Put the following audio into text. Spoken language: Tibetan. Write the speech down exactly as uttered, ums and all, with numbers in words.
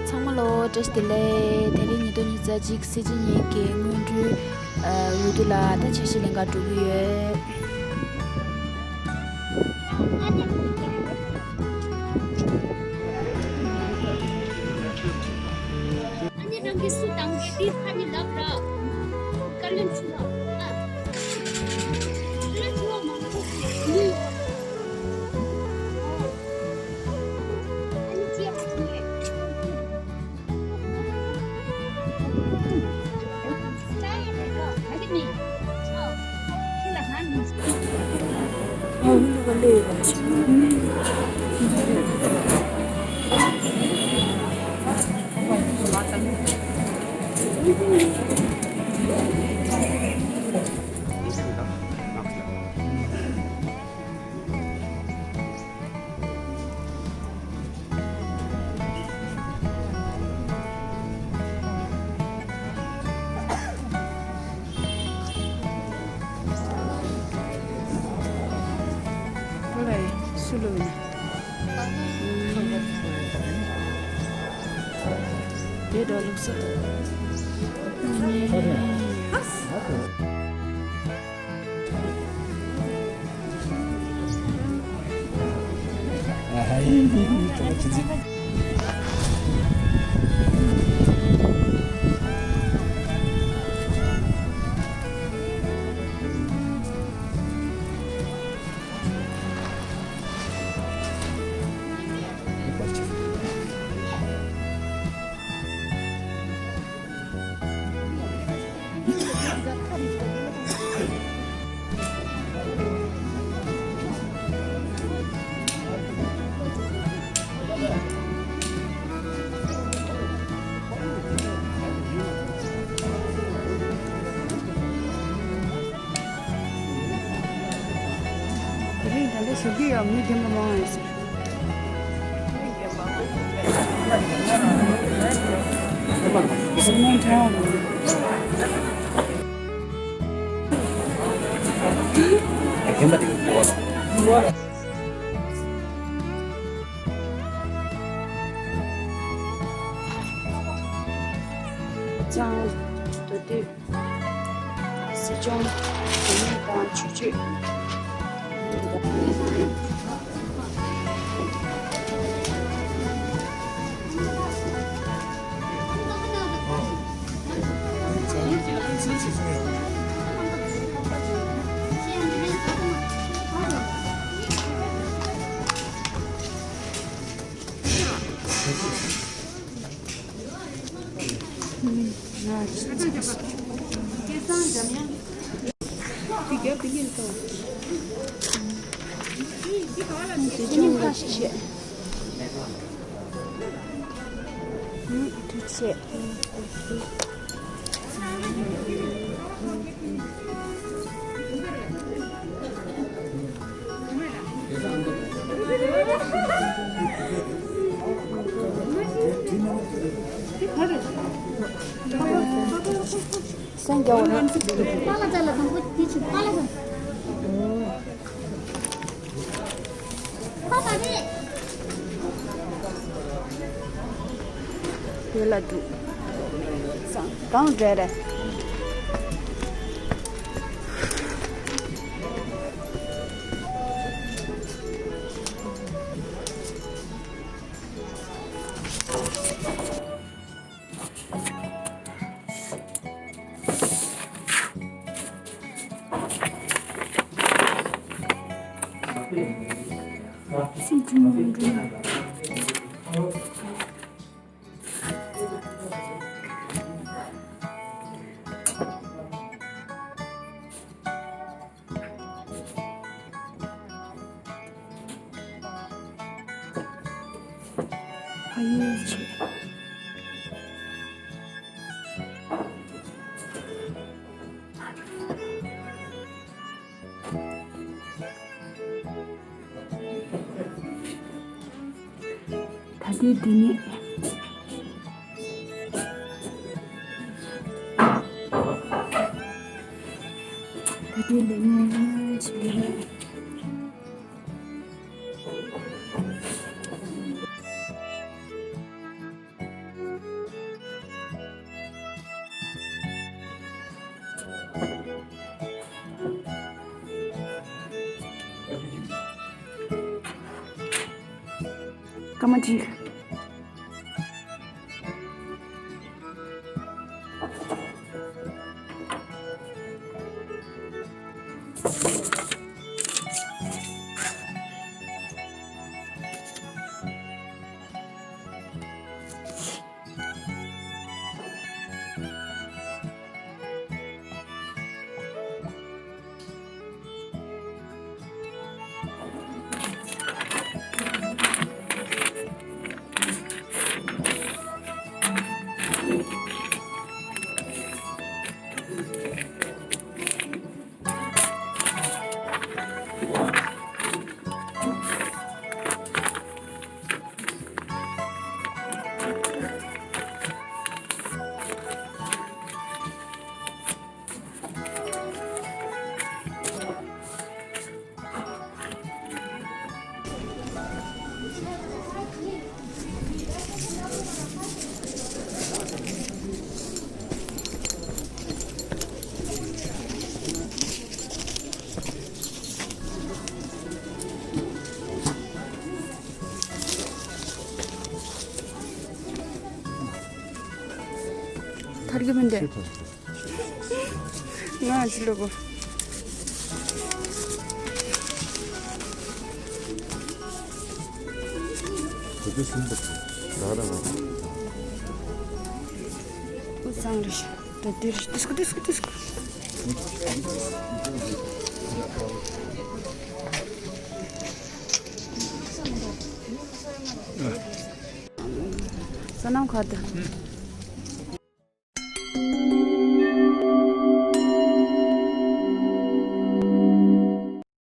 ཚང་མ་ལོ་བཀྲ་ཤིས་བདེ་ལེགས། དེ་རིང་ཉིས་སྟོང་ཉི་ཤུ་རྩ་གཅིག་སྲིད་སྤྱི་ཉིན་གྱི་སྔོན་འགྲོའི་ཨ་འོས་བསྡུ་ལ་ད་འཆར་གཞི་ལེན་གར་འགྲོ་གི་ཡོད། ཨ་ནི་རང་གི་སུ་དང་གི་དེ་ཁ་ནི་ལབ་ར། དཀའ་ལས་ཆུ་ལ། ཨ། དཀའ་ལས་ཆུ་བ་མང་པོ། ཨ་ནི་ཅི་ཡ་ཆུ་ཡ། ཁོ་ལ་སུ་ལོ་ཡིན། དེ་འདྲ་ལུགས་སྲོལ། དེ་རིང་ད་ལྟ་ཞོགས་ཀས་ཡང་མི་རྒན་པོ་མང་ཡོད་སྲིད། ལྕང་མདོ་སྟོད། སྲིད་སྐྱོང་། བུད་མེད་དང་ཆོས་སྤྱོད། སེང་རྒྱ་བོ་རེད། དེ་ལ་འདུག་གང་འདྲ་རེད། ཕ་ཡུལ་ཆེ། ད་ལྟའི་འདི་ནས། ད་ལྟའི་ལས་ངན་བྱེད་ཀྱི་རེད། སྐར་མ་གཅིག་ཐར་གི་མིན་འདི། ང་ཞི་ལོ་གོ། དེ་དུས་སུ་འདུག་ར་ར་ར། ཨུ་ཚང་རེ་ཤི། ད་དེ་རེ་ཤི། དེ་སྐུ་དེ་སྐུ་དེ་སྐུ། སོ་ནམ་ཁ་དུ།